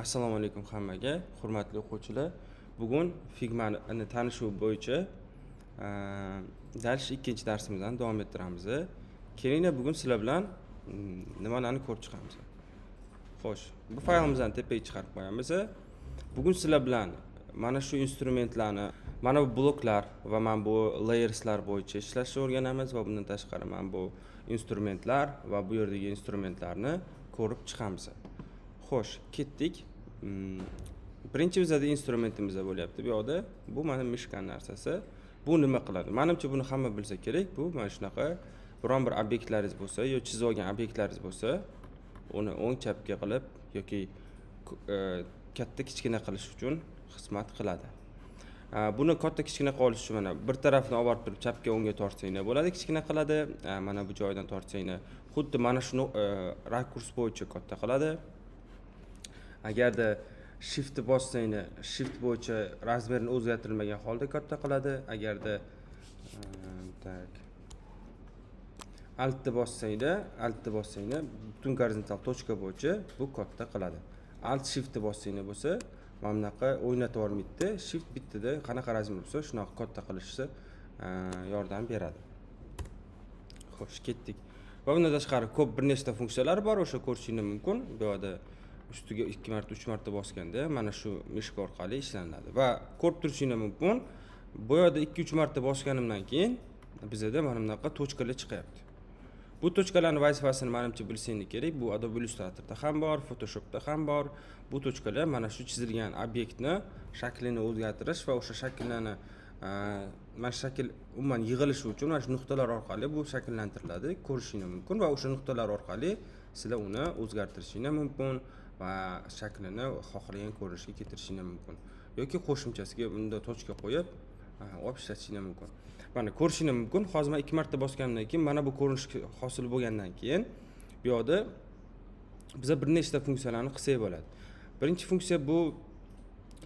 Assalomu alaykum hammaga, hurmatli o'quvchilar. Bugun Figmani tanishuv bo'yicha dars ikkinchi darsimizni davom ettiramiz. Kelinglar, bugun sizlar bilan nimalarni ko'rib chiqamiz. Xo'sh, bu faylimizni tepaga chiqarib qo'yamiz. Bugun sizlar bilan mana shu instrumentlarni, mana bu bloklar va mana bu layerslar bo'yicha ishlashni o'rganamiz va bundan tashqari mana bu instrumentlar va bu yerdagi instrumentlarni ko'rib chiqamiz. Xo'sh, ketdik. Birinchi bizada instrumentimiz bo'lyapti bu yoqda. Bu mana мышка narsasi. Bu nima qiladi? Menimcha, buni hamma bilsa kerak. Bu mana shunaqa biron bir obyektlaringiz bo'lsa yo chizib olgan obyektlaringiz bo'lsa, uni o'ng chapga qilib yoki katta kichkina qilish uchun xizmat qiladi. Buni katta kichkina qilib olish uchun mana bir tarafini olib borib turib chapga, o'ngga tortsanglar bo'ladi, kichkina qiladi. Mana bu joydan tortsanglar, xuddi mana shuni rakurs bo'yicha katta qiladi. Agarda shiftni bossanglar, shift bo'yicha размер ini o'zgartirilmagan holda katta qiladi. Agarda так, altni bossanglar, butun gorizontal точка bo'yicha bu katta qiladi. Alt shiftni bossanglar bo'lsa, mana bunaqa o'ynatib yubormaydida, shift bittada qanaqa размер bo'lsa, shunaqa katta qilishni yordam beradi. Xo'sh, ketdik. Va bundan tashqari ko'p bir nechta funksiyalar bor, o'sha ko'rishinglar mumkin. Bu yoqda ustiga ikki marta, uch marta bosganda mana shu мышка orqali ishlanadi va ko'rib turishinglar mumkin, bu yoqda ikki, uch marta bosganimdan keyin bizada mana bunaqa точка lar chiqyapti. Bu точка larni vazifasini, manimcha, bilsanglar kerak. Bu Adobe Illustratorda ham bor, Photoshopda ham bor. Bu точка lar mana shu chizilgan obyektni shaklini o'zgartirish va o'sha shakllarni, mana shu shakl umuman yig'ilishi uchun mana shu nuqtalar orqali bu shakllantiriladi, ko'rishinglar mumkin, va o'sha nuqtalar orqali sizlar uni o'zgartirishinglar mumkin va shaklini xohlagan ko'rinishga keltirishinglar mumkin yoki qo'shimchasiga bunda точка qo'yib olib ishlatishinglar mumkin. Mana, ko'rishinglar mumkin, hozir man ikki marta bosganimdan keyin mana bu ko'rinish hosil bo'lgandan keyin bu yoqda biza bir nechta funksiyalarni qilsak bo'ladi. Birinchi funksiya bu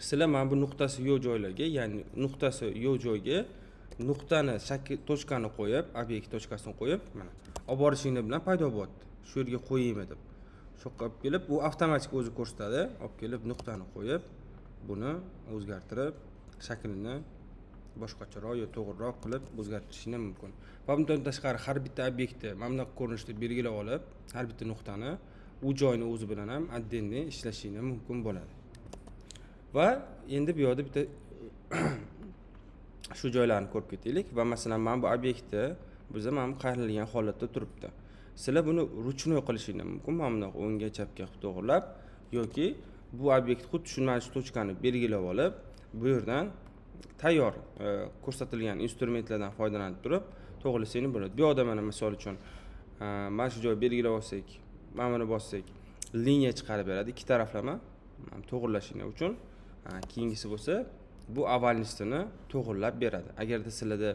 sizlar mana bu nuqtasi yo'q joylarga, ya'ni nuqtasi yo'q joyga nuqtani, shakl, точка ni qo'yib, obyekt точка sini qo'yib, mana olib borishinglar bilan paydo bo'lyapti. Shu yerga qo'yaymi deb shu yoqqa olib kelib, u avtomatik o'zi ko'rsatadi, olib kelib nuqtani qo'yib, buni o'zgartirib, shaklini boshqacharoq yo to'g'riroq qilib o'zgartirishinglar mumkin. Va bundan tashqari har bitta obyektni mana bunaqa ko'rinishda belgilab olib, har bitta nuqtani u joyni o'zi bilan ham отдельный ishlashinglar mumkin bo'ladi. Va endi bu yoqda bitta shu joylarni ko'rib ketaylik. Va masalan, mana bu obyektni biza mana bu qayrilgan holatda turibdi. Sizlar buni ручной qilishinglar mumkin, mana bunaqa o'ngga, chapga qilib to'g'irlab, yoki bu obyekt xuddi shu mana shu точка ni belgilab olib, bu yerdan tayyor ko'rsatilgan instrumentlardan foydalanib turib to'g'irlasanglar bo'ladi. Bu yoqda mana, misol uchun, mana shu joyni belgilab olsak, mana buni bossak, liniya chiqarib beradi ikki taraflama to'g'irlashinglar uchun. Keyingisi bo'lsa bu овальность ini to'g'irlab beradi. Agarda sizlarda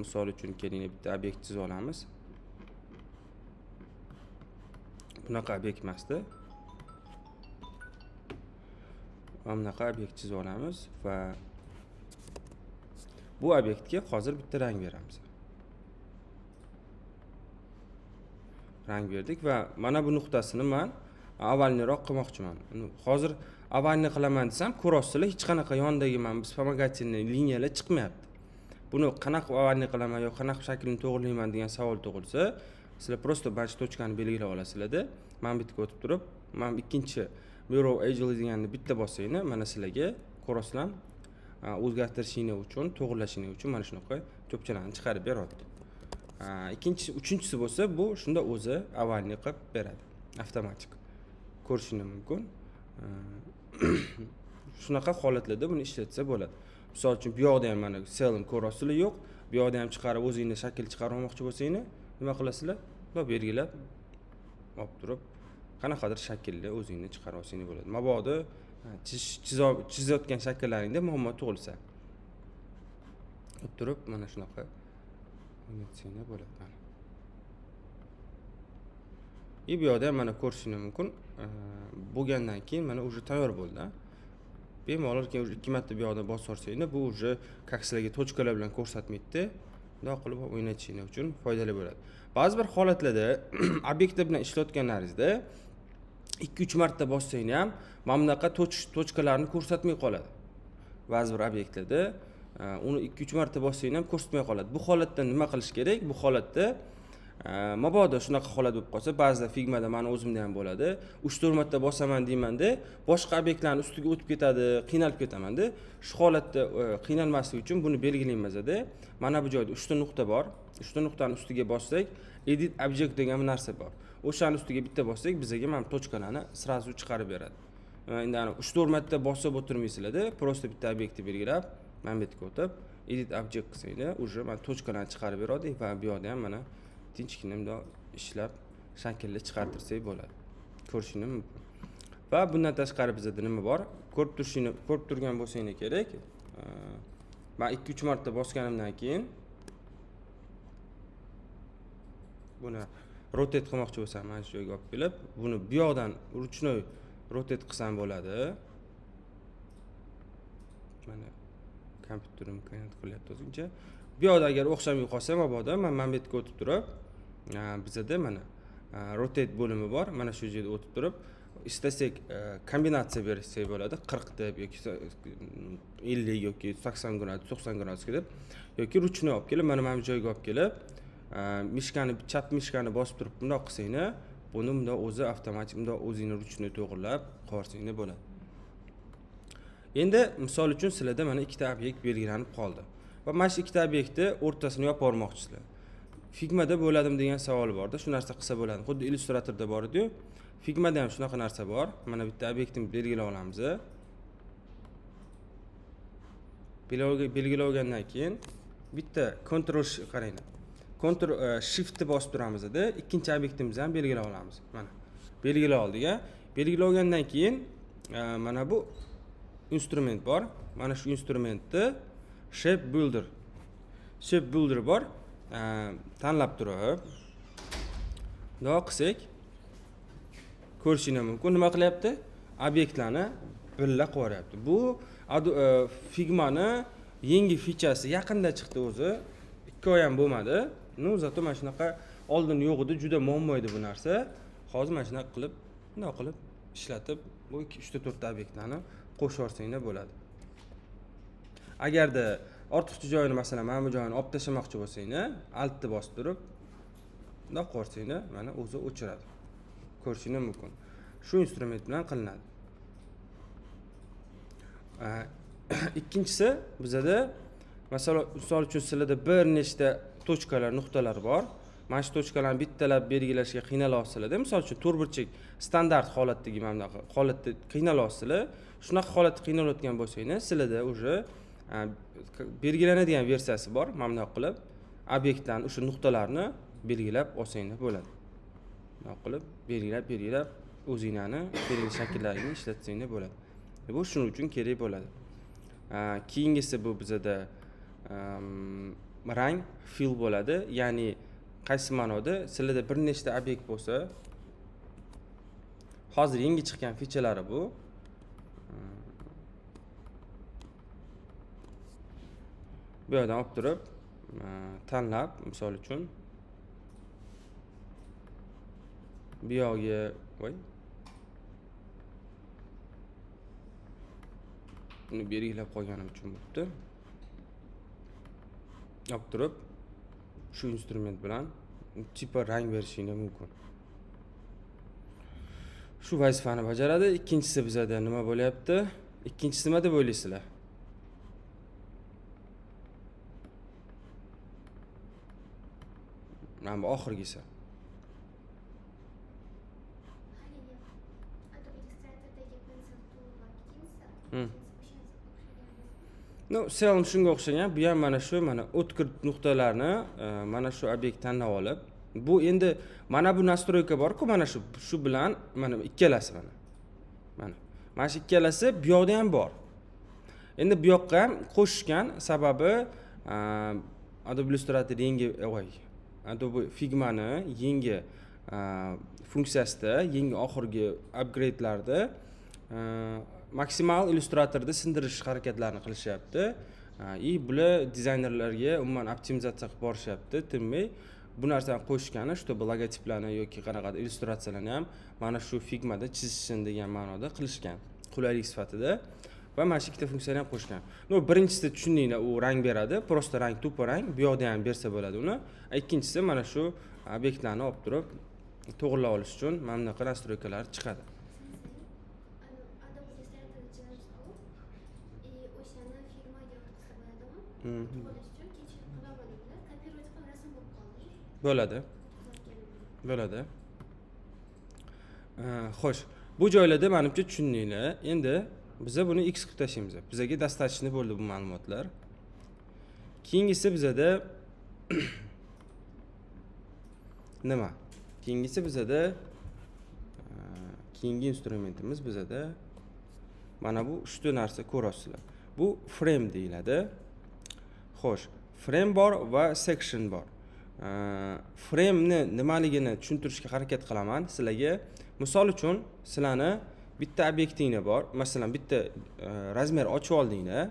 misol uchun, kelinglar, bitta obyekt chizib olamiz. Bunaqa obyekt emasda, mana bunaqa obyekt chizib olamiz va bu obyektga hozir bitta rang beramiz. Rang berdik va mana bu nuqtasini man овальный roq qilmoqchiman. Hozir овальный qilaman desam, ko'rasizlar, hech qanaqa yonidagi mana bu вспомогательный liniyalar chiqmayapti. Buni qanaqa qilib овальный qilaman yo qanaqa qilib shaklini to'g'rilayman degan savol tug'ilsa, sizlar просто mana shu точка ni belgilab olasizlarda, mana bu yerga o'tib turib, mana bu ikkinchi Mirror Edge deganni bitta bossanglar, mana sizlarga, ko'rasizlar, o'zgartirishinglar uchun, to'g'irlashinglar uchun mana shunaqa cho'pchalarni chiqarib beryapti. Ikkinchisi, uchinchisi bo'lsa, bu shunda o'zi овальный qilib beradi avtomatik, ko'rishinglar mumkin. Shunaqa holatlarda buni ishlatsa bo'ladi. Misol uchun, bu yoqda ham mana selm ko'rasizlar, yo'q, bu yoqda ham chiqarib, o'zingni shakl chiqarib olmoqchi bo'lsanglar, nima qilasizlar? Bundoq belgilab olib turib, qanaqadir shaklda o'zingni chiqarib olsang bo'ladi, mabodo chizayotgan shakllaringda muammo tug'ilsa, olib turib mana shunaqa o'ynatsanglar bo'ladi. Mana, и bu yoqda ham mana ko'rishinglar mumkin, bo'lgandan keyin mana уже tayyor bo'ldi. Bemalol keyin уже ikki marta bu yoqdan bosib yuborsanglar, bu уже как sizlarga точка lar bilan ko'rsatmaydida, bundoq qilib o'ynatishinglar uchun foydali bo'ladi. Ba'zi bir holatlarda obyektlar bilan ishlayotganlaringizda 2-3 marta bossang ham mana bunaqa точка larni ko'rsatmay qoladi. Ba'zi bir obyektlarda uni 2-3 marta bossang ham ko'rsatmay qoladi. Bu holatda nima qilish kerak? Bu holatda mabodo shunaqa holat bo'lib qolsa, ba'zida Figmada mani o'zimda ham bo'ladi. 3-4 marta bosaman deymanda, boshqa obyektlarning ustiga o'tib ketadi, qiynalib ketamanda. Shu holatda qiynalmaslik uchun buni belgilaymizda. Mana bu joyda 3 ta nuqta bor. 3 ta nuqtani ustiga bossak, edit object degan narsa bor. O'shani ustiga bitta bossak, bizga mana точка larni сразу chiqarib beradi. Endi ana 3-4 marta bosib o'tirmaysizlarda, просто bitta obyektni belgilab, mana bu yerga o'tib, edit object qilsanglar, уже mana точка larni chiqarib beradi va bu yoqda ham mana tinchgina bundoq ishlab shaklni chiqartirsak bo'ladi. Ko'rishingiz mumkin. Va bundan tashqari bizda nima bor? Ko'rib turishingni, ko'rib turgan bo'lsanglar kerak. Men 2-3 marta bosganimdan keyin buni rotate qilmoqchi bo'lsam, mana shu joyga olib kelib, buni bu yoqdan ручной rotate qilsam bo'ladi. Mana kompyuterim imkoniyat qilyapti o'zingcha. Bu yoqda agar o'xshamay qolsa, mabodo men mana bu yerga o'tib turib, bizada mana rotate bo'limi bor. Mana shu yerga o'tib turib, istasak kombinatsiya bersak bo'ladi. 40 deb yoki 50 yoki 80 gradus, 90 gradusga deb yoki ручной olib kelib, mana bu joyga olib kelib, мышка ni, chap мышка ni bosib turib bundoq qilsanglar, buni bundoq o'zi avtomatik bundoq o'zingni ручной to'g'irlab qo'yarsanglar bo'ladi. Endi misol uchun sizlarda mana ikkita obyekt belgilanib qoldi. Va mana shu ikkita obyektni o'rtasini yopib yubormoqchisizlar. Figmada bo'ladimi degan savol borda, shu narsa qilsa bo'ladi. Xuddi Illustratorda bor edi-yu, Figmada ham shunaqa narsa bor. Mana bitta obyektni belgilab olamiz. Belgilab olgandan keyin bitta Ctrl qaranglar. Ctrl Shiftni bosib turamizda, ikkinchi obyektimizni ham belgilab olamiz. Mana belgilab oldik-a. Belgilab olgandan keyin mana bu instrument bor. Mana shu instrumentni Shape Builder. Shape Builder bor. Tanlab turib bundoq qilsak ko'rishingiz mumkin. Nima qilyapti? Obyektlarni birga qilib yuboryapti. Bu Figmani yangi fichasi yaqinda chiqdi o'zi. 2 oy ham bo'lmadi. Ну, зато mana shunaqa oldin yo'q edi, juda muammo edi bu narsa. Hozir mana shunaqa qilib, bundoq qilib ishlatib, bu 2, 3 ta, 4 ta obyektlarni qo'shib yuborsanglar bo'ladi. Agarda ortiqcha joyini, masalan, mana bu joyini olib tashlamoqchi bo'lsanglar, Altni bosib turib, bundoq qo'ysanglar, mana o'zi o'chiradi. Ko'rishingiz mumkin. Shu instrument bilan qilinadi. Ikkinchisi bizada masalan, misol uchun sizlarda bir nechta точка lar, nuqtalar bor. Mana shu точка larni bittalab belgilashga qiynalyapsizlar. Misol uchun to'rtburchak standart holatdagi mana bunaqa holatda qiynalyapsizlar. Shunaqa holatda qiynalayotgan bo'lsanglar, sizlarda уже belgilanadigan versiyasi bor. Mana bundoq qilib obyektlarni, o'sha nuqtalarni belgilab olsanglar bo'ladi. Bundoq qilib belgilab, belgilab o'zinglarni kerakli shakllaringni ishlatsanglar bo'ladi. Bu shuning uchun kerak bo'ladi. Keyingisi bu bizada rang fill bo'ladi. Ya'ni qaysi ma'noda sizlarda bir nechta obyekt bo'lsa, hozir yangi chiqqan fichalari bu. Bu yerdan olib turib, tanlab, misol uchun bu yoqga, voy. Buni belgilab qo'yganim uchun bo'pti. Olib turib shu instrument bilan tipa rang berishingiz mumkin. Shu vazifani bajaradi. Ikkinchisi bizada nima bo'lyapti? Ikkinchisi nima deb o'ylaysizlar? Mana bu oxirgisi. Haligi Adobe Illustrator'dagi pencil tool va ikkinchisi o'shanga o'xshagan. Ну, sel shunga o'xshagan. Bu ham mana shu, mana o'tkir nuqtalarni, mana shu obyekt tanlab olib, bu endi mana bu настройка bor-ku, mana shu bilan mana ikkalasi mana. Mana. Mana shu ikkalasi bu yoqda ham bor. Endi bu yoqqa ham qo'shishgan sababi, Adobe Illustrator yangi, voy, Adobe Figmani yangi funksiyasida, yangi oxirgi upgrade'larda maksimal Illustratorda sindirish harakatlarini qilishyapti. И bular dizaynerlarga umuman optimizatsiya qilib borishyapti, tinmay. Bu narsani qo'shgani, чтобы logotiplarni yoki qanaqadir illyustratsiyalarni ham mana shu Figmada chizishsin degan ma'noda qilishgan, qulaylik sifatida. Va mana shu ikkita funksiyani ham qo'shgan. Ну, birinchisida tushundinglar, u rang beradi, просто rang, тупо rang, bu yoqda ham bersa bo'ladi uni. Ikkinchisi mana shu obyektlarni olib turib to'g'irlab olish uchun mana bunaqa настройка lar chiqadi. Adobe Illustratorda chizib olib, и o'shani Figmaga o'tkazsa bo'ladimi? To'g'irlash uchun kecha qilolmadinglar, копировать qilib rasm bo'lib qoldi. Bo'ladi. Bo'ladi. Xo'sh, bu joylarda manimcha tushundinglar. Endi biza buni x qilib tashlaymiz. Bizaga достаточно bo'ldi bu ma'lumotlar. Keyingisi bizada nima? Keyingisi bizada keyingi instrumentimiz bizada mana bu uchta narsa ko'rasizlar. Bu frame deyiladi. Xo'sh, frame bor va section bor. Frame-ni nimaligini tushuntirishga harakat qilaman sizlarga. Misol uchun, sizlarni bitta obyektinglar bor. Masalan, bitta размер ochib oldinglar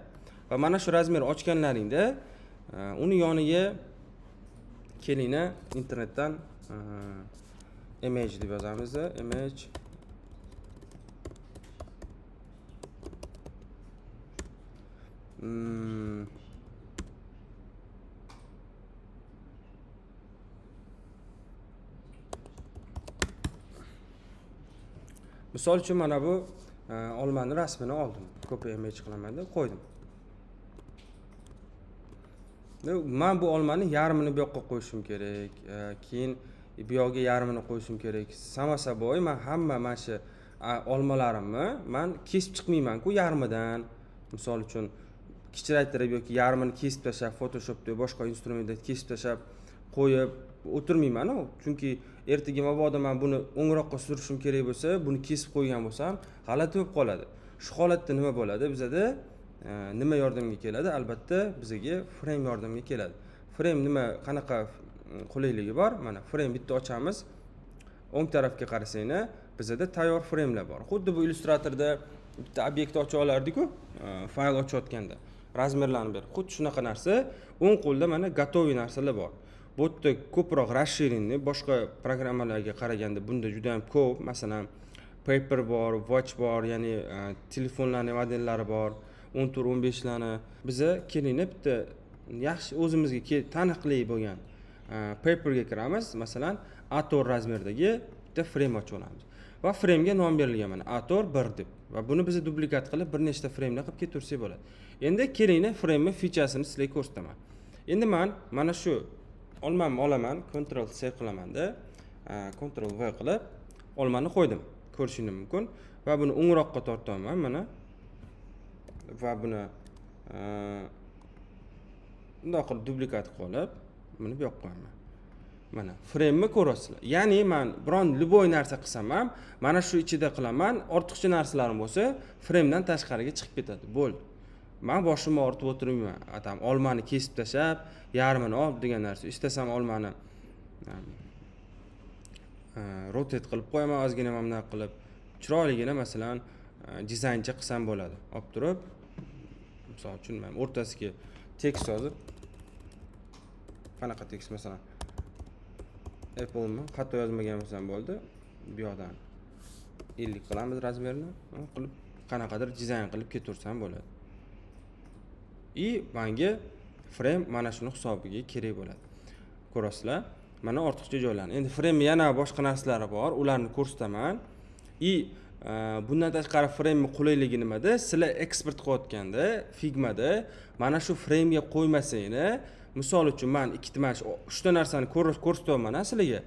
va mana shu размер ochganlaringda uni yoniga kelinglar, internetdan image deb yozamiz, image. Misol uchun mana bu olmani rasmini oldim. Copy image qilaman deb qo'ydim. Men bu olmani yarmini bu yoqqa qo'yishim kerak, keyin bu yoqqa yarmini qo'yishim kerak. Само собой, men hamma mana shu olmalarimni men kesib chiqmayman-ku yarmidan. Misol uchun kichraytirib yoki yarmini kesib tashlab Photoshopda boshqa instrumentda kesib tashlab qo'yib o'tirmayman-u. Chunki ertaga mabodo men buni o'ngroqqa surishim kerak bo'lsa, buni kesib qo'ygan bo'lsam, g'alati bo'lib qoladi. Shu holatda nima bo'ladi? Bizada nima yordamga keladi? Albatta bizga frame yordamga keladi. Frame nima, qanaqa qulayligi bor? Mana frame bitta ochamiz. O'ng tarafga qarasanglar, bizada tayyor framelar bor. Xuddi bu Illustratorda bitta obyekt ocha olardik-ku, fayl ochayotganda razmerlarni berib. Xuddi shunaqa narsa o'ng qo'lda mana gotoviy narsalar bor. Bu yerda ko'proq расширенный, boshqa programmalarga qaraganda bunda juda ham ko'p. Masalan, paper bor, watch bor, ya'ni telefonlarning modellari bor, 14, 15larni. Biza kelinglar bitta yaxshi o'zimizga taniqli bo'lgan paperga kiramiz. Masalan, A4 razmerdagi bitta frame ochib olamiz. Va framega nom berilgan mana A4 1 deb. Va buni biz duplikat qilib bir nechta framelar qilib ketaversak bo'ladi. Endi kelinglar framening fichasini sizlarga ko'rsataman. Endi men mana shu olmamni olaman, Ctrl C qilamanda, Ctrl V qilib olmani qo'ydim. Ko'rishingiz mumkin. Va buni o'ngroqqa tortaman mana. Va buni bundoq qilib duplikat qilib olib, buni bu yoqqa qo'yaman. Mana frame'ni ko'rasizlar. Ya'ni men biron любой narsa qilsam ham mana shu ichida qilaman, ortiqcha narsalarim bo'lsa, framedan tashqariga chiqib ketadi. Bo'ldi. Men boshimni og'ritib o'tirmayman. Atam olmani kesib tashlab, yarmini ol degan narsa. Istasam olmani rotate qilib qo'yaman, ozgina mana bunday qilib, chiroyligina masalan, dizayncha qilsam bo'ladi. Olib turib, misol uchun men o'rtasiga tekst yozib, qanaqa tekst masalan Apple'ni xato yozmagan bo'lsam bo'ldi. Bu yoqdan 50 qilamiz razmerini, qilib qanaqadir dizayn qilib ketaversam bo'ladi. И menga frame mana shuni hisobiga kerak bo'ladi. Ko'rasizlar, mana ortiqcha joylarni. Endi frame yana boshqa narsalari bor, ularni ko'rsataman. И bundan tashqari frame qulayligi nimada? Sizlar eksport qilayotganda Figmada mana shu framega qo'ymasanglar, misol uchun men ikkita mana shu uchta narsani ko'rsatyapman sizlarga.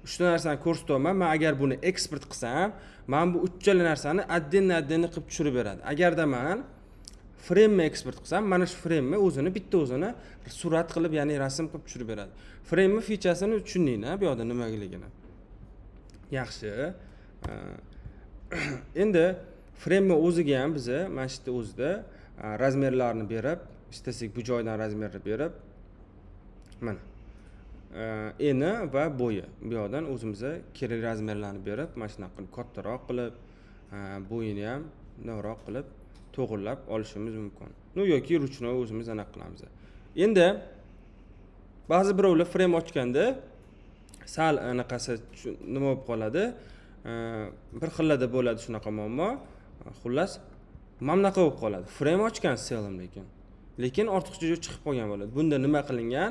Uchta narsani ko'rsatyapman. Men agar buni eksport qilsam, men bu uchala narsani отдельно-отдельно qilib tushirib beradi. Agarda men frame eksport qilsam, mana shu frame o'zini bitta o'zini surat qilib, ya'ni rasm qilib tushirib beradi. Frame fichasini tushundinglar bu yoqda nimaligini. Yaxshi. Endi frame o'ziga ham biza mana shu yerda o'zida razmerlarni berib, istasak bu joydan razmerni berib, mana eni va bo'yi bu yoqdan o'zimizga kerakli razmerlarni berib, mana shunaqa qilib kattaroq qilib, bo'yini ham bundoqroq qilib to'g'irlab olishimiz mumkin. Ну yoki ручной o'zimiz anaqa qilamiz. Endi ba'zi birovlar frame ochganda Sal anaqasi nima bo'lib qoladi, bir xillada bo'ladi shunaqa muammo. Xullas, mana bunaqa bo'lib qoladi, frame ochgan целом, lekin ortiqcha joy chiqib qolgan bo'ladi. Bunda nima qilingan?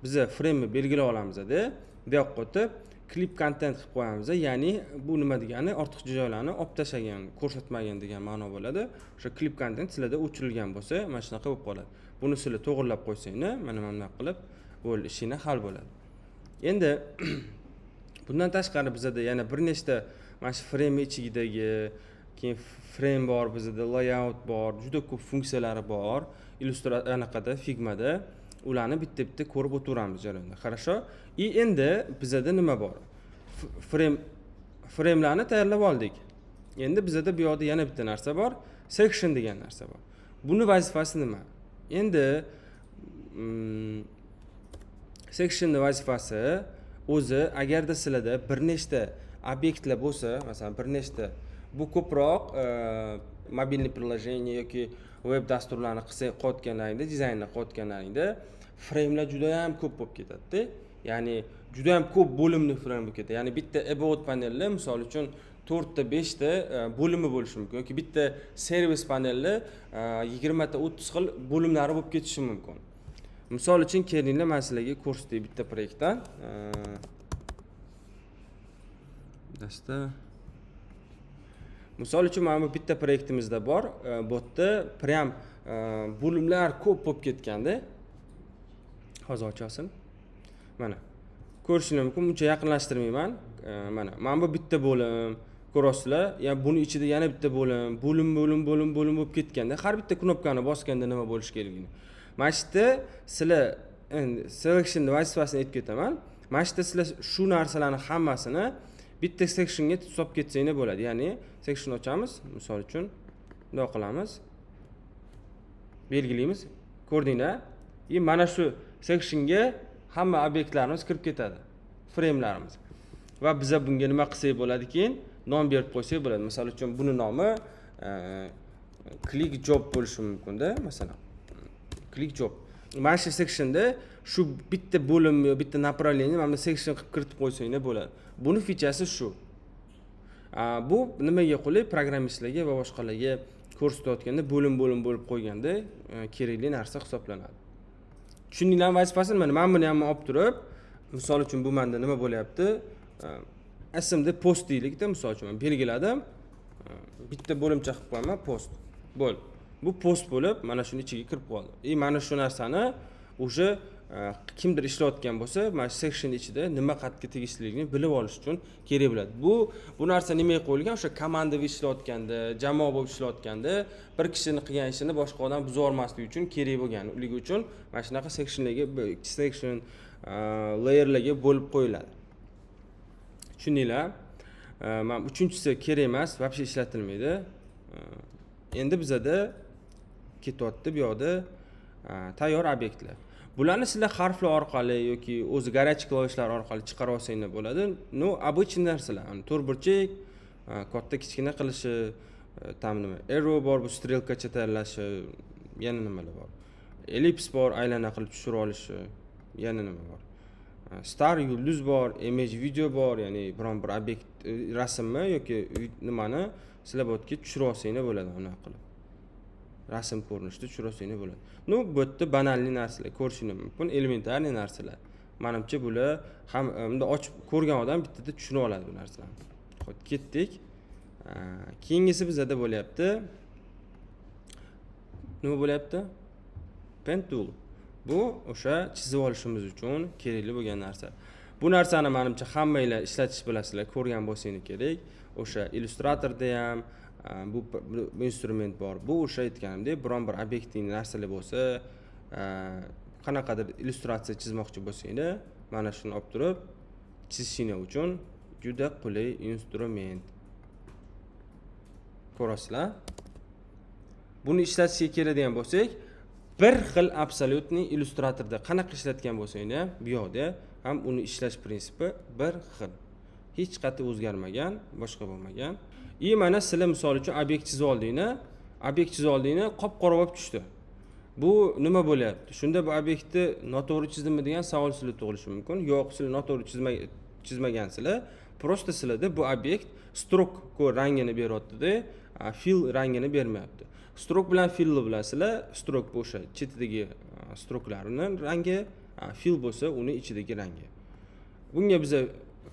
Biza frameni belgilab olamizda, bu yoqqa o'tib, clip content qilib qo'yamiz. Ya'ni bu nima degani? Ortiqcha joylarni olib tashlagan, ko'rsatmagan degan ma'no bo'ladi. O'sha clip content sizlarda o'chirilgan bo'lsa, mana shunaqa bo'lib qoladi. Buni sizlar to'g'irlab qo'ysanglar, mana bunaqa qilib, bo'ldi, ishinglar hal bo'ladi. Endi bundan tashqari bizada yana bir nechta mana shu frame ichidagi, keyin frame bor bizada, layout bor, juda ko'p funksiyalari bor anaqada, Figmada. Ularni bitta bitta ko'rib o'taveramiz jarayonda, хорошо? И endi bizada nima bor? Framelarni tayyorlab oldik. Endi bizada bu yoqda yana bitta narsa bor, section degan narsa bor. Buni vazifasi nima? Endi sectionni vazifasi o'zi, agarda sizlarda bir nechta obyektlar bo'lsa, masalan, bir nechta, bu ko'proq мобильный приложение yoki veb dasturlarni qilsa, qilayotganlaringda, dizaynni qilayotganlaringda framelar judayam ko'p bo'lib ketadida. Ya'ni judayam ko'p bo'limli frame bo'lib ketadi. Ya'ni bitta about panelni, misol uchun, to'rtta, beshta bo'limi bo'lishi mumkin yoki bitta servis panelni 20 ta, 30 xil bo'limlari bo'lib ketishi mumkin. Misol uchun, kelinglar, man sizlarga ko'rsatay bitta proyektdan. Dasta, misol uchun, mana bu bitta proyektimizda bor. Bu yerda прям bo'limlar ko'p bo'lib ketganda. Hozir ochasin, mana, ko'rishinglar mumkin. Buncha yaqinlashtirmayman. Mana bu bitta bo'lim, ko'ryapsizlar. Ya buni ichida yana bitta bo'lim, bo'lim, bo'lim, bo'lim, bo'lim bo'lib ketganda, har bitta knopkani bosganda nima bo'lishi kerakligini mana shu yerda sizlar, endi selectionni vazifasini aytib ketaman. Mana shu yerda sizlar shu narsalarni hammasini bitta sectionga solib ketsanglar bo'ladi. Ya'ni section ochamiz, misol uchun, bundoq qilamiz, belgilaymiz, ko'rdinglar. И mana shu sectionga hamma obyektlarimiz kirib ketadi, framelarimiz. Va biza bunga nima qilsak bo'ladi? Keyin nom berib qo'ysak bo'ladi. Misol uchun, buni nomi click job bo'lishi mumkinda, masalan, click job. Mana shu sectionda shu bitta bo'lim yo bitta направление mana bu section qilib kiritib qo'ysanglar bo'ladi. Buni фича si shu. Bu nimaga qulay? Programmistlarga va boshqalarga ko'rsatayotganda, bo'lim bo'lim bo'lib qo'yganda kerakli narsa hisoblanadi. Tushundinglarmi vazifasini? Mana, man buni ham olib turib, misol uchun, bu manda nima bo'lyapti? Smd post deylikda, misol uchun, man belgiladim, bitta bo'limcha qilib qo'yaman, post bo'ldi. Bu post bo'lib mana shuni ichiga kirib qoldi. И mana shu narsani уже kimdir ishlayotgan bo'lsa, mana shu section ichida nima qayerga tegishliligini bilib olish uchun kerak bo'ladi. Bu narsa nimaga qo'yilgan? O'sha komandaviy ishlayotganda, jamoa bo'lib ishlayotganda bir kishini qilgan ishini boshqa odam buzib yubormasligi uchun kerak bo'lganligi uchun mana shunaqa sectionlarga, section, layerlarga bo'lib qo'yiladi. Tushundinglar? Mana, uchinchisi kerak emas, вообще ishlatilmaydi. Endi bizada ketyapti bu yoqda tayyor obyektlar. Bularni sizlar harflar orqali yoki o'zi горячий klavishlar orqali chiqarib olsanglar bo'ladi. Ну, обычный narsalar, to'rtburchak, katta, kichkina qilishi, там nima, arrow bor, bu strelkacha tayyorlashi, yana nimalar bor, ellips bor, aylana qilib tushirib olishi, yana nima bor, star, yulduz bor, image, video bor. Ya'ni biron bir obyekt, rasmni yoki nimani sizlar bu yerga tushirib olsanglar bo'ladi, unaqa qilib rasm ko'rinishida tushirib olsanglar bo'ladi. Ну, bu yerda банальный narsalar ko'rishinglar mumkin, элементарный narsalar. Manimcha, bular ham bunday ochib ko'rgan odam bittada tushunib oladi bu narsalarni. Ho'p, ketdik. Keyingisi bizada bo'lyapti, nima bo'lyapti? Pen tool. Bu o'sha chizib olishimiz uchun kerakli bo'lgan narsa. Bu narsani, manimcha, hammanglar ishlatish bilasizlar, ko'rgan bo'lsanglar kerak. O'sha Illustratorda ham bu instrument bor. Bu o'sha aytganimdek, biron bir obyekting narsalar bo'lsa, qanaqadir illyustratsiya chizmoqchi bo'lsanglar, mana shuni olib turib chizishinglar uchun juda qulay instrument. Ko'rasizlar, buni ishlatishga keladigan bo'lsak, bir xil, абсолютный, Illustratorda qanaqa ishlatgan bo'lsanglar ham, bu yoqda ham uni ishlash prinsipi bir xil, hech qayerda o'zgarmagan, boshqa bo'lmagan. И mana sizlar, misol uchun, obyekt chizib oldinglar, obyekt chizib oldinglar, qop qora bo'lib tushdi. Bu nima bo'lyapti shunda? Bu obyektni noto'g'ri chizdimmi degan savol sizlarda tug'ilishi mumkin. Yo'q, sizlar noto'g'ri chizma. Chizmagansizlar, просто sizlarda bu obyekt stroke rangini beryaptida, fill rangini bermayapti. Stroke bilan fillni bilasizlar. Stroke bu o'sha chetidagi strokelarni rangi, fill bo'lsa uni ichidagi rangi. Bunga biza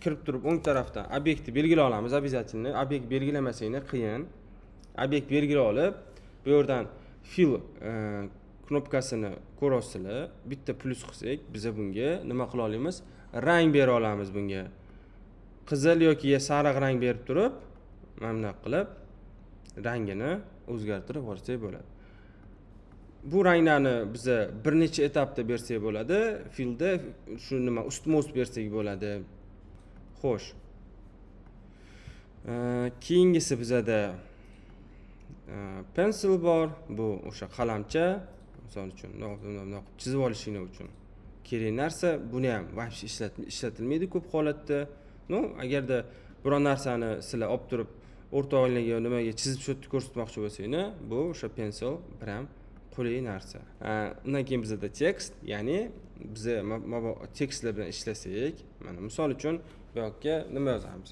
kirib turib o'ng tarafdan obyektni belgilay olamiz обязательно. Obyekt belgilamasanglar qiyin. Obyekt belgilab olib, bu yerdan fill knopkasini ko'rasizlar. Bitta plyus qilsak, biza bunga nima qila olamiz? Rang bera olamiz bunga. Qizil yoki sariq rang berib turib, mana bunday qilib rangini o'zgartirib olsak bo'ladi. Bu ranglarni biza bir necha etapda bersak bo'ladi. Fillda shu nima ustma-ust bersak bo'ladi. Xo'sh. Keyingisi bizada pencil bor. Bu o'sha qalamcha, misol uchun bundoq bundoq qilib chizib olishing uchun kerak narsa. Buni ham вообще ishlatilmaydi ko'p holatda. Ну, agarda biror narsani sizlar olib turib o'rtog'inglarga nimaga chizib shu yerda ko'rsatmoqchi bo'lsanglar, bu o'sha pencil prям qulay narsa. Undan keyin bizada tekst, ya'ni biza tekstlar bilan ishlasak, mana misol uchun bu yoqqa nima yozamiz?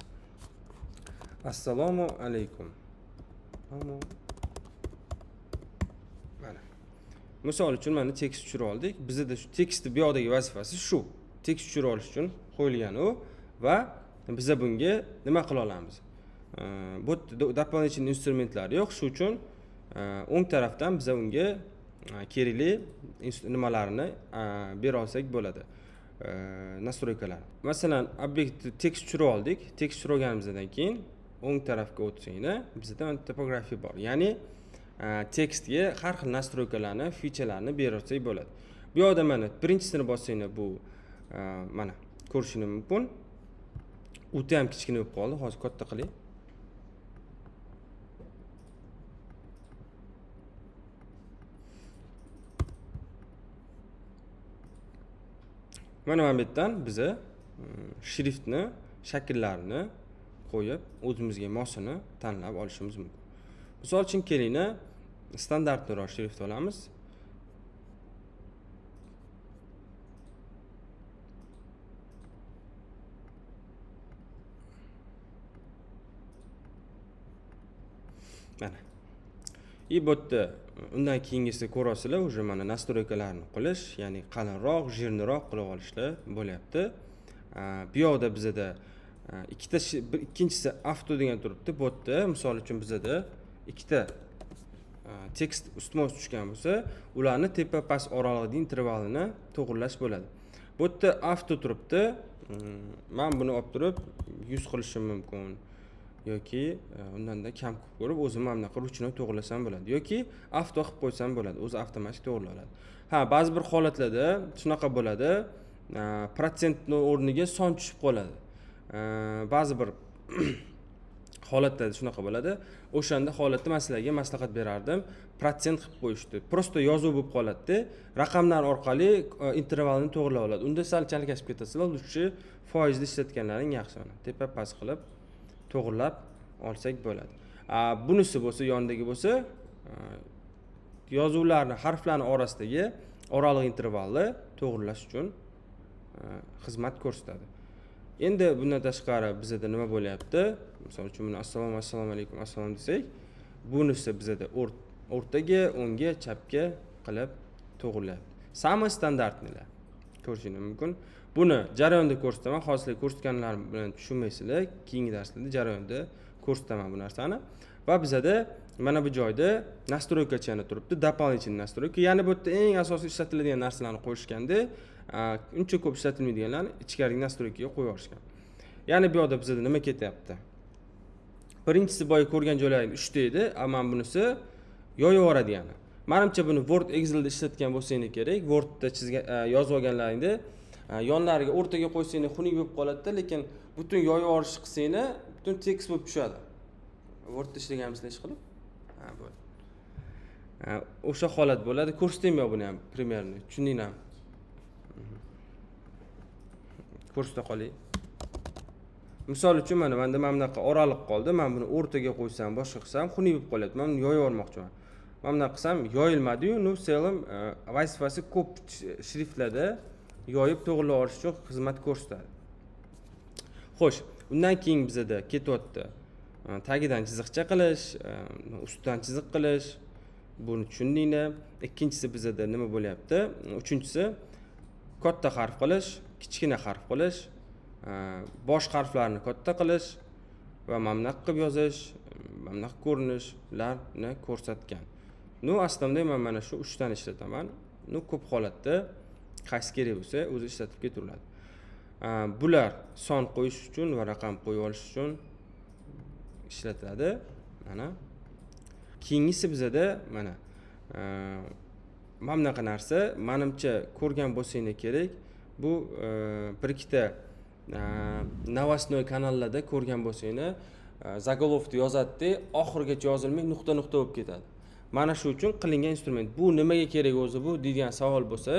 Assalomu alaykum. Mana. Misol uchun mana tekst tushirib oldik. Bizda shu tekstni bu yoqdagi vazifasi shu. Tekst tushirib olish uchun qo'yilgan u va biza bunga nima qila olamiz? Bu yerda дополнительный instrumentlar yo'q, shu uchun o'ng tarafdan biza unga kerakli nimalarni bera olsak bo'ladi. Настройка lar. Masalan, obyektni tekst tushirib oldik. Tekst tushirib olganimizdan keyin o'ng tarafga o'tsanglar, bizda mana topografiya bor. Ya'ni tekstga har xil настройка larni, фича larni bera olsak bo'ladi. Bu yoqda mana birinchisini bossanglar, bu mana ko'rishingiz mumkin. O'ta ham kichkina bo'lib qoldi. Hozir katta qilay. Mana bu yerdan biza shriftni shakllarini qo'yib, o'zimizga mosini tanlab olishimiz mumkin. Misol uchun kelinglar, standartliroq shrift olamiz. Mana. И bu yerda undan keyingisi ko'rasizlar, уже mana настройка larni qilish, ya'ni qalinroq, жирный roq qilib olishlar bo'lyapti. Bu yoqda bizada ikkita bir ikkinchisi avto degan turibdi. Bu yerda misol uchun bizada ikkita tekst ustma-ust tushgan bo'lsa, ularni tepa past oralig'idagi intervalini to'g'irlash bo'ladi. Bu yerda avto turibdi. Men buni olib turib 100 qilishim mumkin yoki undanda kam qilib ko'rib o'zim mana bunaqa ручной to'g'irlasam bo'ladi yoki avto qilib qo'ysam bo'ladi, o'zi avtomatik to'g'irlab oladi. Ha, ba'zi bir holatlarda shunaqa bo'ladi, protsentni o'rniga son tushib qoladi. Ba'zi bir holatlarda shunaqa bo'ladi. O'shanda holatda men sizlarga maslahat berardim, protsent qilib qo'yishdi. Просто yozuv bo'lib qoladi-da, raqamlar orqali intervalni to'g'irlab oladi. Unda sal chalkashib ketasizlar, лучше foizni ishlatganlaring yaxshi. Mana tepa past qilib to'g'irlab olsak bo'ladi. Bunisi bo'lsa, yonidagi bo'lsa, yozuvlarni, harflarni orasidagi oraliq intervalni to'g'irlash uchun xizmat ko'rsatadi. Endi bundan tashqari bizada nima bo'lyapti? Misol uchun buni assalomu, assalomu alaykum, assalom desak, bunisi bizada o'rtaga, o'ngga, chapga qilib to'g'irlayapti. Самый стандартный lar ko'rishingiz mumkin. Buni jarayonda ko'rsataman. Hozir sizlar ko'rsatganlarim bilan tushunmaysizlar. Keyingi darslarda jarayonda ko'rsataman bu narsani. Va bizada mana bu joyda настройка chani turibdi, дополнительный настройка. Ya'ni bu yerda eng asosiy ishlatiladigan narsalarni qo'yishganda, uncha ko'p ishlatilmaydiganlarni ichkarigi настройка ga qo'yib yuborishgan. Ya'ni bu yoqda bizada nima ketyapti? Birinchisi boya ko'rgan joylaring 3 ta edi, ammo bunisi yoyib yuboradigani. Menimcha buni Word, Excelda ishlatgan bo'lsangiz kerak. Wordda chizgan, yozib olganlaringda, yonlariga o'rtaga qo'ysanglar xunuk bo'lib qoladi-da, lekin butun yoyib yuborish qilsanglar butun tekst bo'lib tushadi. Wordda ishlaganmisizlar ish qilib? Ha, bo'ldi. O'sha holat bo'ladi. Ko'rsataymi buni ham примерно? Tushundinglarmi? Ko'rsata qolay. Misol uchun mana menda mana bunaqa oraliq qoldi. Men buni o'rtaga qo'ysam, boshqa qilsam xunuk bo'lib qolyapti. Men buni yoyib yubormoqchiman. Mana bunaqa qilsam yoyilmadi-yu, ну, в целом, vazifasi ko'p shriftlarda yoyib to'g'irlab olish uchun xizmat ko'rsatadi. Xo'sh, undan keyin bizada ketyapti tagidan chiziqcha qilish, ustidan chiziq qilish. Buni tushundinglar. Ikkinchisi bizada nima bo'lyapti? Uchinchisi katta harf qilish, kichkina harf qilish, bosh harflarni katta qilish va mana bunaqa qilib yozish, mana bunaqa ko'rinishlarni ko'rsatgan. Ну, aslida men mana shu uchtani ishlataman. Ну, ko'p holatda qaysi kerak bo'lsa, o'zi ishlatib ketaveriladi. Bular son qo'yish uchun va raqam qo'yib olish uchun ishlatiladi. Mana keyingisi bizada mana bunaqa narsa, menimcha ko'rgan bo'lsanglar kerak. Bu bir ikkita новостной kanallarda ko'rgan bo'lsanglar, заголовок yozadida, oxirigacha yozilmay nuqta nuqta bo'lib ketadi. Mana shu uchun qilingan instrument. Bu nimaga kerak o'zi bu degan savol bo'lsa,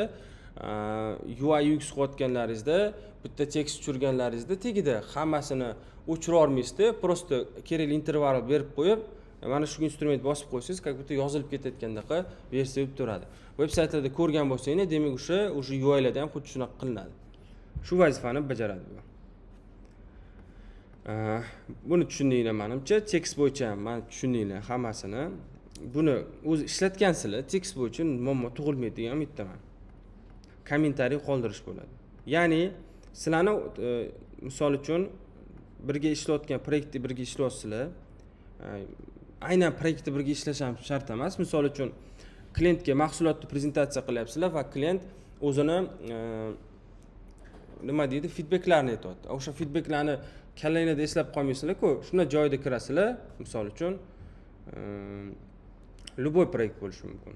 UI UX qilayotganlaringizda bitta tekst tushirganlaringizda tagida hammasini o'chira olmaysizda, просто kerakli interval berib qo'yib, mana shu instrument bosib qo'ysangiz, как будто yozilib ketayotgandaqa versiya bo'lib turadi. Veb saytlarda ko'rgan bo'lsanglar, demak o'sha UIlarda ham xuddi shunaqa qilinadi. Shu vazifani bajaradi bu. Buni tushundinglar menimcha, tekst bo'yicha ham mana tushundinglar hammasini. Buni o'zi ishlatgansizlar, tekst bo'yicha muammo tug'ilmaydi degan umiddaman. Kommentariy qoldirish bo'ladi. Ya'ni sizlarni misol uchun birga ishlayotgan proyektda birga ishlayapsizlar. Aynan proyektda birga ishlash ham shart emas. Misol uchun klientga mahsulotni prezentatsiya qilyapsizlar va klient o'zini nima deydi, feedbacklarni aytyapti. O'sha feedbacklarni kallanglarda eslab qolmaysizlar-ku, shunda joyida kirasizlar. Misol uchun любой proyekt bo'lishi mumkin.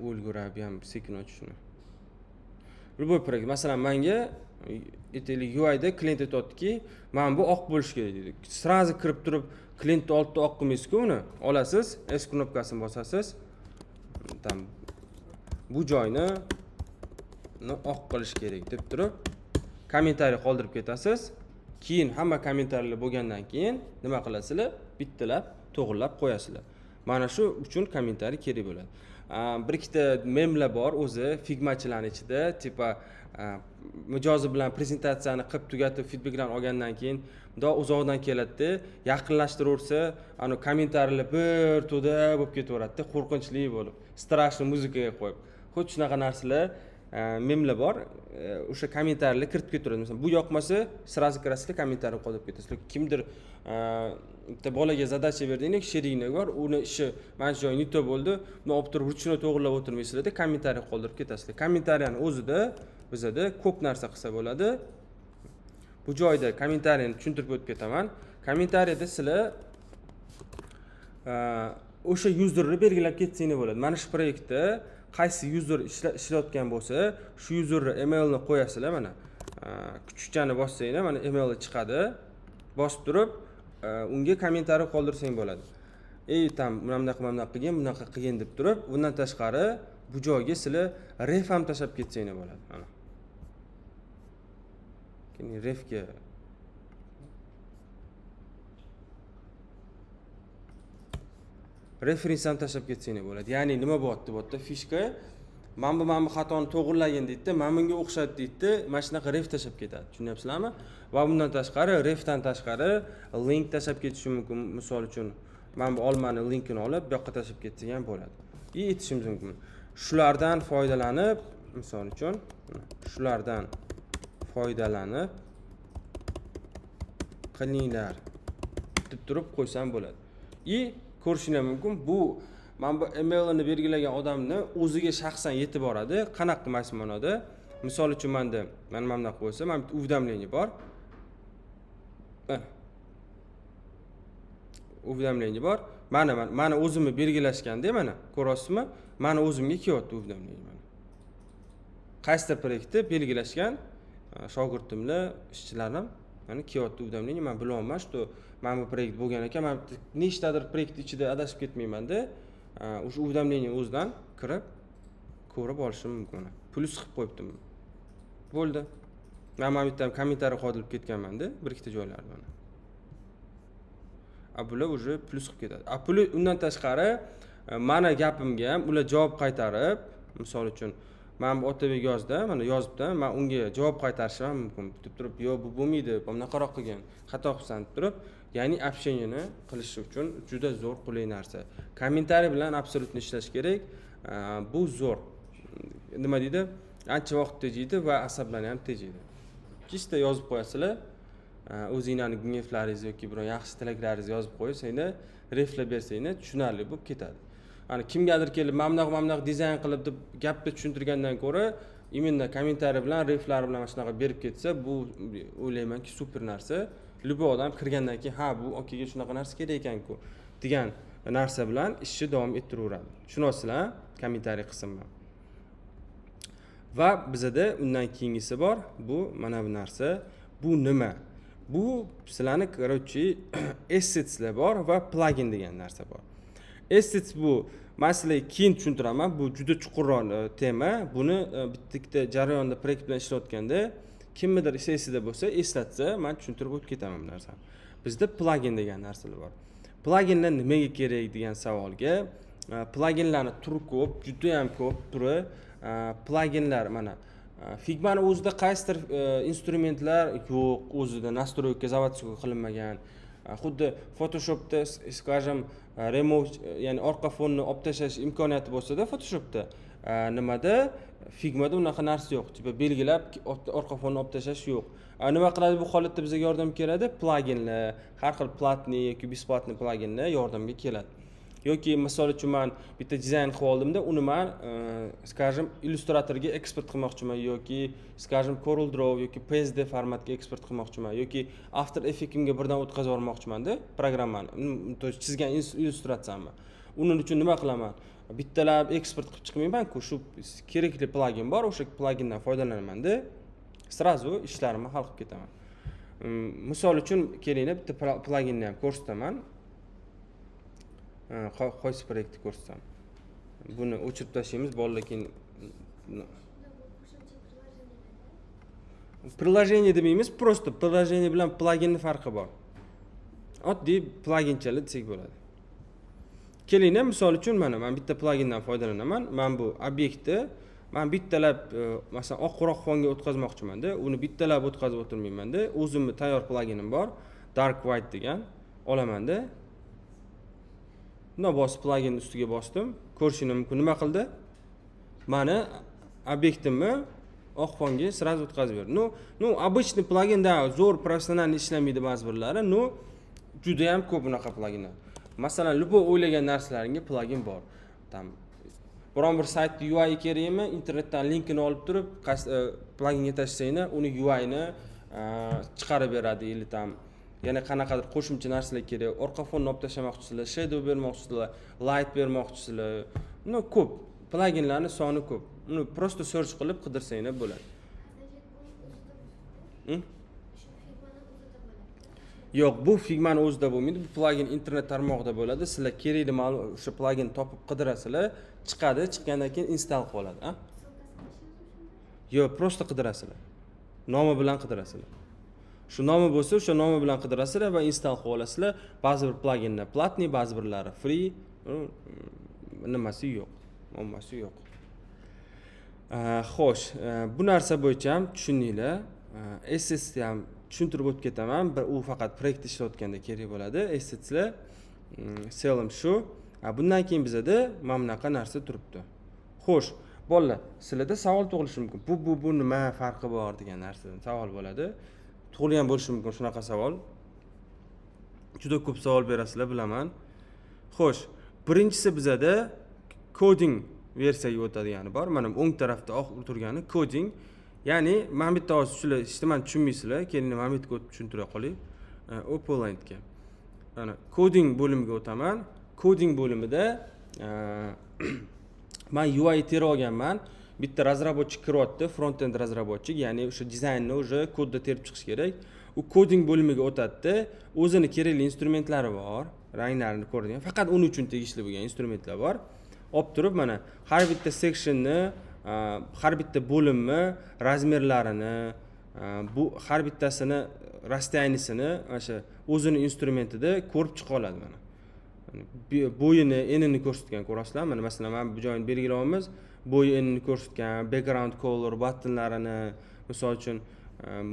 O'lgurab ham sekin ochishni. Любой proyekt, masalan, menga aytaylik UI da klient aytyaptiki, mana bu oq bo'lishi kerak deydi. Сразу kirib turib klientni oldida oq qilmaysiz-ku uni. Olasiz, S knopkasini bosasiz. Там bu joyni oq qilish kerak deb turib kommentariy qoldirib ketasiz. Keyin hamma kommentariyalar bo'lgandan keyin nima qilasizlar? Bittalab to'g'rilab qo'yasizlar. Mana shu uchun kommentariy kerak bo'ladi. Bir ikkita memlar bor o'zi figmachilarning ichida, типа mijozi bilan prezentatsiyani qilib tugatib feedbacklarni olgandan keyin bundoq uzoqdan keladida, yaqinlashtiraversa, ana kommentariyalar bir to'da bo'lib ketaveradida, qo'rqinchli bo'lib, страшный muzikaga qo'yib. Xuddi shunaqa narsalar, memlar bor. O'sha kommentariyalar kiritib ketaveradi. Masalan, bu yoqmasa, сразу kirasizlar, kommentariy qoldirib ketasizlar. Kimdir bitta bolaga задача berdinglar, sheriginglar bor, uni ishi mana shu joyi не то bo'ldi, uni olib turib ручной to'g'irlab o'tirmaysizlarda, kommentariy qoldirib ketasizlar. Kommentariyani o'zida bizada ko'p narsa qilsa bo'ladi. Bu joyda kommentariyani tushuntirib o'tib ketaman. Kommentariyada sizlar o'sha userni belgilab ketsanglar bo'ladi. Mana shu proyektda qaysi user ishlayotgan bo'lsa, shu userni emailni qo'yasizlar mana. Kuchukchani bossanglar, mana emaili chiqadi. Bosib turib, unga kommentariy qoldirsang bo'ladi. Ey, там mana bunaqa, mana bunaqa qilgin, bunaqa qilgin deb turib, undan tashqari bu joyga sizlar ref ham tashlab ketsanglar bo'ladi. Mana. Keyin refga referens ham tashlab ketsanglar bo'ladi. Ya'ni nima bo'lyapti bu yerda? Fishka mana bu xatoni to'g'irlagin deydi-da, mana bunga o'xshadi deydi-da, mana shunaqa ref tashlab ketadi. Tushunyapsizlarmi? Va bundan tashqari refdan tashqari link tashlab ketishi mumkin. Misol uchun mana bu olmani linkini olib bu yoqqa tashlab ketsak ham bo'ladi. I aytishimiz mumkin. Shulardan foydalanib, misol uchun, shulardan foydalanib qilinglar deb turib qo'ysam bo'ladi. I ko'rishinglar mumkin, bu mana bu emailini belgilagan odamni o'ziga shaxsan yetib boradi. Qanaqa qilmas ma'noda? Misol uchun menda mana bunaqa bo'lsa, mana bitta уведомление bor. Уведомление bor. Mana o'zimni belgilashganda, mana ko'rasizmi? Mana o'zimga kelyapti уведомление mana. Qaysidir proyektni belgilashgan shogirdimlar, ishchilarim mana kelyapti уведомление. Men bilyapman, что mana bu proyekt bo'lgan ekan, men nechtadir proyekt ichida adashib ketmayman-da. O'sha уведомление o'zidan kirib ko'rib olishim mumkin. Plyus qilib qo'yibdim. Bo'ldi. Men mana bu yerda ham kommentariy qoldirib ketganman-da, bir ikkita joylarda mana. A bular уже plyus qilib ketadi. A plyus undan tashqari, mani gapimga ham ular javob qaytarib, misol uchun Man bu Otabek yozdi, mana yozibdi, man unga javob qaytarishim ham mumkin deb turib, yo'q, bu bo'lmaydi, bunaqaroq qilgin, xato qilibsan deb turib. Ya'ni общение ni qilish uchun juda zo'r, qulay narsa. Kommentariy bilan абсолютно ishlash kerak. Bu zo'r, nima deydi, ancha vaqt tejaydi va asablarni ham tejaydi. Чисто yozib qo'yasizlar, o'zinglarni гнев laringizni yoki biror yaxshi tilaklaringizni yozib qo'yib, ref lar bersanglar, tushunarli bo'lib ketadi. Ani kimgadir kelib mana bunaqa, mana bunaqa dizayn qilib deb gapda tushuntirgandan ko'ra, именно kommentariy bilan, ref lar bilan mana shunaqa berib ketsa, bu o'ylaymanki super narsa. Любой odam kirgandan keyin, ha, bu akaga shunaqa narsa kerak ekanku degan narsa bilan ishni davom ettiraveradi. Tushunyapsizlar kommentariy qismini? Va bizada undan keyingisi bor, bu mana bu narsa. Bu nima? Bu sizlarni, короче, assetslar bor va plugin degan narsa bor. Assets bu, man sizlarga keyin tushuntiraman, bu juda chuqurroq tema. Buni bitta ikkita jarayonda, proyekt bilan ishlayotganda kimnidir esida bo'lsa, eslatsa, man tushuntirib o'tib ketaman bu narsani. Bizda plugin degan narsalar bor. Pluginlar nimaga kerak degan savolga, pluginlarni turi ko'p, judayam ko'p turi. Pluginlar mana Figmani o'zida qaysidir instrumentlar yo'q, o'zida настройка заводской qilinmagan. Xuddi Photoshopda, скажем, remove, ya'ni orqa fonni olib tashlash imkoniyati bo'lsada Photoshopda, nimada, Figmada unaqa narsa yo'q, типа belgilab orqa fonni olib tashlash yo'q. Nima qiladi bu holatda? Bizga yordam keladi pluginlar, har xil платный yoki бесплатный pluginlar yordamga keladi. Yoki misol uchun man bitta dizayn qilib oldimda, uni man, скажем, Illustratorga eksport qilmoqchiman yoki, скажем, Corel Draw yoki PSD formatga eksport qilmoqchiman yoki After Effect'imga birdan o'tkazib yubormoqchimanda programmani, то есть chizgan illyustratsiyamni. Uning uchun nima qilaman? Bittalab eksport qilib chiqmaymanku, shu kerakli plugin bor, o'sha plugindan foydalanamanda, сразу ishlarimni hal qilib ketaman. Misol uchun, kelinglar, bitta pluginni ham ko'rsataman. Qaysi proyektni ko'rsatsam? Buni o'chirib tashlaymiz, bolalar keyin. Bu qo'shimcha приложение. Приложение demaymiz, просто приложение bilan pluginni farqi bor, oddiy pluginchalar desak bo'ladi. Kelinglar, misol uchun, mana man bitta plugindan foydalanaman. Man bu obyektni man bittalab, masalan, oqroq fonga o'tkazmoqchimanda, uni bittalab o'tkazib o'tirmaymanda, o'zimni tayyor pluginim bor, dark white degan, olamanda, bundoq bosib, plugin ustiga bosdim. Ko'rishinglar mumkin, nima qildi? Mani obyektimni oq fonga сразу o'tkazib berdi. Ну обычный plugin, да, zo'r professional ishlamaydi ba'zi birlari, но judayam ko'p bunaqa pluginlar. Masalan, любой o'ylagan narsalaringga plugin bor. Там biron bir saytni UI kerakmi, internetdan linkini olib turib, qaysi pluginga tashlasanglar, uni UIni chiqarib beradi. Или там yana qanaqadir qo'shimcha narsalar kerak, orqa fonni olib tashlamoqchisizlar, shadow bermoqchisizlar, light bermoqchisizlar, ну ko'p pluginlarni soni ko'p. Uni просто search qilib qidirsanglar bo'ladi. Значит, bu o'zida Hmm? Shu Figmani o'zida bo'ladi. Yo'q, bu Figmani o'zida bo'lmaydi, bu plugin internet tarmog'ida bo'ladi. Sizlar kerakli ma'lum o'sha plugin topib qidirasizlar, chiqadi, chiqqandan keyin install qilib oladi, a? Ссылка sini tashlaymiz o'shanda? Yo'q, просто qidirasizlar, nomi bilan qidirasizlar. Shu nomi bo'lsa, o'sha nomi bilan qidirasizlar va install qilib olasizlar. Ba'zi bir pluginlar платный, ba'zi birlari free, nimasi yo'q, muammosi yo'q. Xo'sh, bu narsa bo'yicha ham tushundinglar. Assetsni ham tushuntirib o'tib ketaman bir, u faqat proyekt ishlayotganda kerak bo'ladi assetslar. Целом shu. Bundan keyin bizada mana bunaqa narsa turibdi. Xo'sh, bolalar, sizlarda savol tug'ilishi mumkin, bu nima farqi bor degan narsadan savol bo'ladi, tug'ilgan bo'lishi mumkin shunaqa savol. Juda ko'p savol berasizlar, bilaman. Xo'sh, birinchisi bizada coding versiyaga o'tadigani bor. Mana o'ng tarafda oq turgani coding. Ya'ni mana bu yerda hozir shular hech nimani tushunmaysizlar, kelinglar, mana bu yerga o'tib tushuntira qolay. Opponentga, mana coding bo'limiga o'taman. Coding bo'limida man UI terib olganman. Bitta разработчик kiryapti, front end разработчик, ya'ni o'sha dizaynni уже kodda terib chiqish kerak. U coding bo'limiga o'tadida, o'zini kerakli instrumentlari bor, ranglarini ko'radigan, faqat uning uchun tegishli bo'lgan instrumentlar bor. Olib turib, mana har bitta sectionni, har bitta bo'limni размер larini, bu har bittasini расстояние sini mana shu o'zini instrumentida ko'rib chiqa oladi. Mana bo'yini, enini ko'rsatgan, ko'rasizlar. Mana masalan, mana bu joyini belgilayapmiz. Bo'y enini ko'rsatgan, background color, buttonlarini. Misol uchun,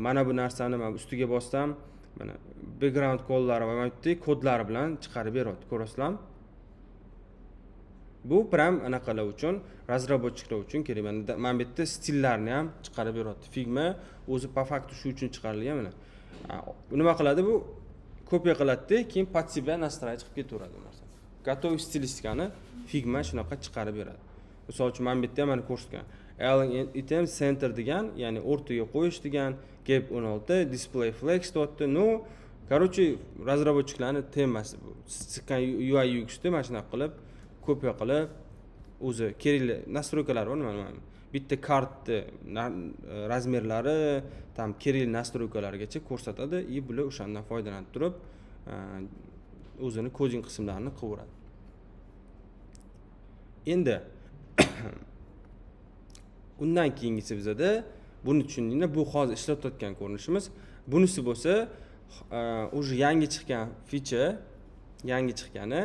mana bu narsani man ustiga bossam, mana background colorlari va mana bu yerda kodlari bilan chiqarib beryapti, ko'rasizlarmi? Bu прям anaqalar uchun, разработчик lar uchun kerak. Mana bu yerda stillarni ham chiqarib beryapti. Figma o'zi по факту shu uchun chiqarilgan. Mana nima qiladi bu? Kopiya qiladida, keyin под себя настраивать qilib ketaveradi u narsani. Готовый stilistikani Figma shunaqa chiqarib beradi. Misol uchun, mana bu yerda ham mana ko'rsatgan: align item center degan, ya'ni o'rtaga qo'yish degan, gap 16, display flex deyapti. Ну, короче, разработчик larni temasi bu. Chiqqan UI UXni mana shunaqa qilib kopiya qilib, o'zi kerakli настройка lar bor. Mana bitta kartni размер lari там, kerakli настройка largacha ko'rsatadi и bular o'shandan foydalanib turib, o'zini coding qismlarini qilaveradi. Endi undan keyingisi bizada, buni tushundinglar, bu hozir ishlatayotgan ko'rinishimiz. Bunisi bo'lsa уже yangi chiqqan фича. Yangi chiqqani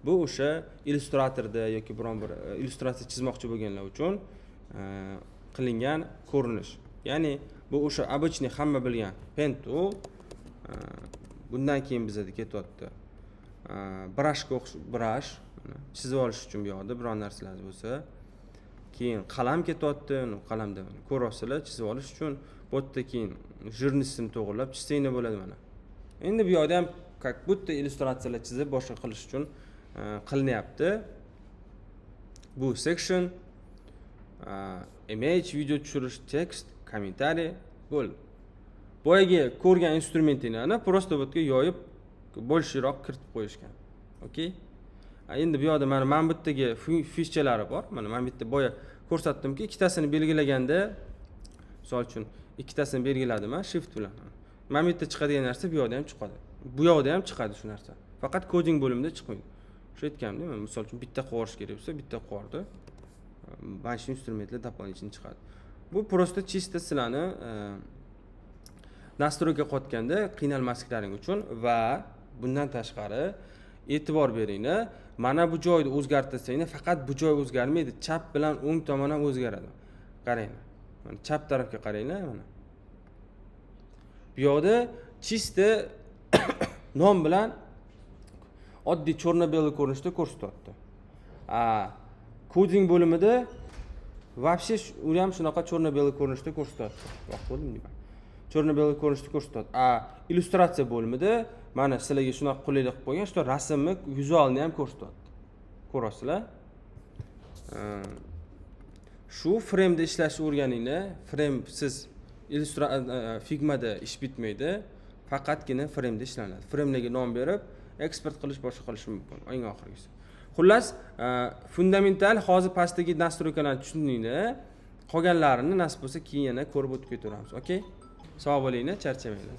bu o'sha Illustratorda yoki biron bir illyustratsiya chizmoqchi bo'lganlar uchun qilingan ko'rinish. Ya'ni bu o'sha обычный, hamma bilgan pen tool. Bundan keyin bizada ketyapti brushga o'xsh brush, chizib olish uchun bu yoqda biron narsalar bo'lsa. Keyin qalam ketyapti. Qalamda ko'ryapsizlar, chizib olish uchun bu yerda. Keyin жирность ini to'g'irlab chizsanglar bo'ladi. Mana endi bu yoqda ham как будто illyustratsiyalar chizib, boshqa qilish uchun qilinyapti. Bu section, image, video tushirish, tekst, kommentariy, bo'ldi. Boyagi ko'rgan instrumentinglarni просто bu yerga yoyib, больше roq kiritib qo'yishgan. Okey, endi bu yoqda mana bu yerdagi фича lari bor. Mana bu yerda boya ko'rsatdimki, ikkitasini belgilaganda, misol uchun, ikkitasini belgiladim shift bilan, mana bu yerda chiqadigan narsa bu yoqda ham chiqadi, bu yoqda ham chiqadi shu narsa, faqat coding bo'limida chiqmaydi. O'sha aytganimdek, misol uchun, bitta qilib yuborish kerak bo'lsa, bitta qilib yubordi, mana shu instrumentlar дополнительный chiqadi. Bu просто чисто sizlarni настройка qilayotganda qiynalmasliklaring uchun. Va bundan tashqari, e'tibor beringlar, mana bu joyni o'zgartirsanglar, faqat bu joy o'zgarmaydi, chap bilan o'ng tomon ham o'zgaradi. Qaranglar, mana chap tarafga qaranglar. Mana bu yoqda чисто nom bilan oddiy черно белый ko'rinishda ko'rsatyapti, a coding bo'limida вообще u ham shunaqa черно белый ko'rinishda ko'rsatyapti. Vaqt bo'ldimi deyman. Черно белый ko'rinishda ko'rsatyapti, a illyustratsiya bo'limida mana sizlarga shunaqa qulaylik qilib qo'ygan, что rasmni vizualni ham ko'rsatyapti, ko'ryapsizlar. Shu frameda ishlashni o'rganinglar. Framesiz Figmada ish bitmaydi, faqatgina frameda ishlanadi. Framelarga nom berib, eksport qilish, boshqa qilish mumkin eng oxirgisi. Xullas, fundamental hozir pastdagi настройка larni tushundinglar, qolganlarini nasib bo'lsa keyin yana ko'rib o'tib ketaveramiz. Okey, sog' bo'linglar, charchamanglar.